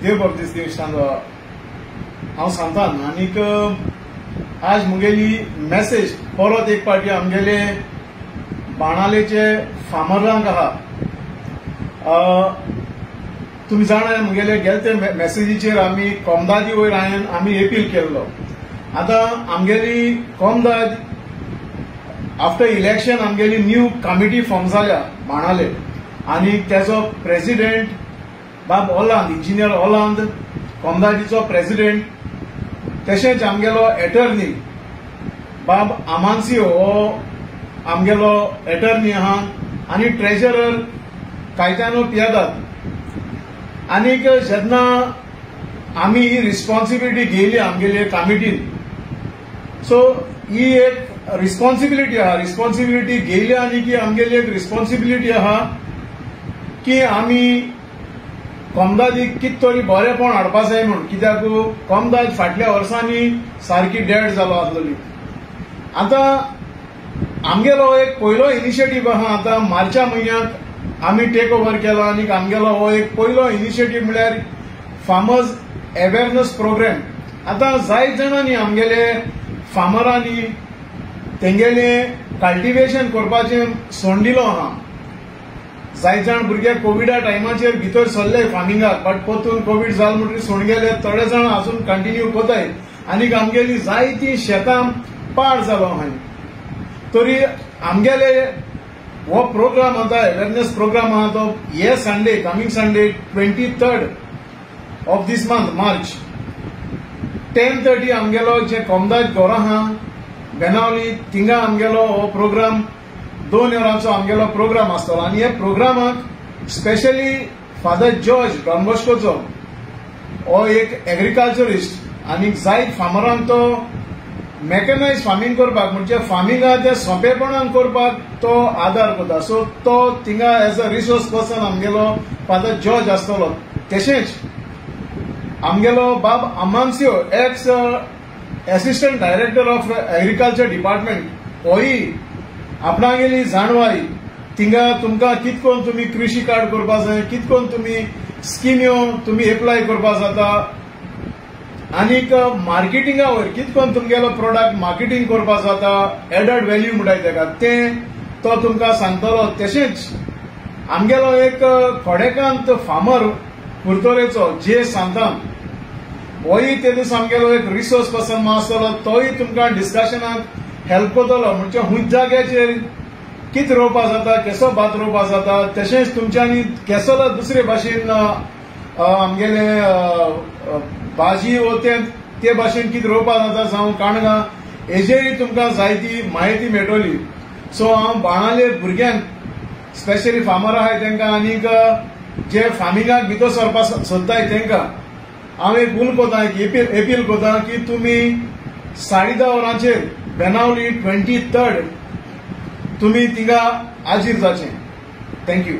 देव बरें दीस दिवं हांव सांगता. आनीक आज मुगेली मेसेज परत एक पावटी आमगेले बाणालेचे फार्मरांक आहा. तुमी जाणा मुगेले गेले ते मेसेजीचेर आमी कोमदादी वयर हांवें आमी एपील केल्लो. आतां आमगेली कोमदाद आफ्टर इलेक्शन आमगेली न्यू कमिटी फॉर्म जाल्या बाणाले आनी तेजो प्रेसिडेंट बाब ओलांद, इंजिनियर ओलांद कोमदादीचो प्रेसिडेंट, तशेंच आमगेलो एटर्नी बाब आमान्सियो हो आमगेलो एटर्नी आहा आनी ट्रेजरर कायतानो पियादाद. आनीक जेन्ना आमी ही रिस्पॉन्सिबिलिटी घेयली आमगेले कमिटीन, सो ही एक रिस्पॉन्सिबिलिटी आहा. रिस्पॉन्सिबिलिटी घेयली आनी की आमगेली एक रिस्पॉन्सिबिलिटी आहा की आमी कोमदादीक कितें तरी बरेंपण हाडपा जाय म्हूण. कित्याक कोमदाद फाटल्या वर्सांनी सारकी डेड जालो आसलोली. आतां आमगेलो एक पयलो इनिशिएटीव आहा. आतां मार्चा म्हयन्याक आमी टेक ओवर केलो आनी आमगेलो हो एक पयलो इनिशिएटीव म्हळ्यार फार्मर्स अवेरनस प्रोग्राम. आतां जायत जाणांनी आमगेले फार्मरांनी तेंगेले कल्टिवेशन करपाचें सोंडिलो आहा. जायत जाण भुरगे कोविडा टायमाचेर भितर सरले फार्मिंगाक, बट परतून कोवीड जाल म्हणटकीर सोड गेले. थोडे जाण अजून कंटिन्यू करताय आनी आमगेली जायती शेतां पाड जालो आहा. तरी आमगेले हो प्रोग्राम आतां अवेरनेस प्रोग्राम आहा तो हे Sunday, coming Sunday 23rd of this month March 10:30 आमगेलो जे कोमदाद घर आहा बेनावली थिंगा आमगेलो हो प्रोग्राम 2 वरांचो आमगेलो प्रोग्राम आसतलो. आनी ह्या प्रोग्रामाक स्पेशली फादर जॉर्ज डॉन बॉस्कोचो हो एक एग्रीकल्चरिस्ट आनी जायत फार्मरांक तो मेकनायज फार्मींग करपाक म्हणजे फार्मिंगा ते सोंपेपणान करपाक तो आदार करता. सो तो थिंगा एज अ रिसोर्स पर्सन आमगेलो फादर जॉर्ज आसतलो. तशेंच आमगेलो बाब Amancio ex assistant director of agriculture department होय आपणागेली जाणवाय थिंगा तुमकां कित कोन तुमी कृशी कार्ड करपा जाय, कित कोन तुमी स्किम्यो तुमी एप्लाय करपा जाता आनीक मार्केटिंगा वयर कित कोन तुमगेलो प्रोडक्ट मार्केटिंग करपा जाता, एडड व्हॅल्यू म्हणटाय तेका, तें तो तुमकां सांगतलो. तशेंच आमगेलो एक खोडेकांत फार्मर कुर्तोरेचो जे सांतान होय ते दीस आमगेलो एक रिसोर्स पर्सन आसतलो, तोय तुमकां डिस्कशनाक हेल्प करतलो. म्हणजे खूंय जाग्याचेर कितें रोवपा जाता, केसो भात रोवपा जाता, तशेंच तुमच्यांनी केसो दुसरे भाशेन आमगेले भाजी वो ते भाशेन कितें रोवपा जाता जावं काणगां, हेजेरय तुमकां जायती म्हायती मेळटली. सो हांव बाणाले भुरग्यांक स्पेशली फार्मर आहाय तेंकां आनीक जे फार्मिंगाक भितर सरपा सोदताय तेंकां हांव एक उल कोता, एक एपील कोता की तुमी 10:30 वरांचेर बेनावली 23rd तुमी थिंगा हाजीर जाचें. Thank you.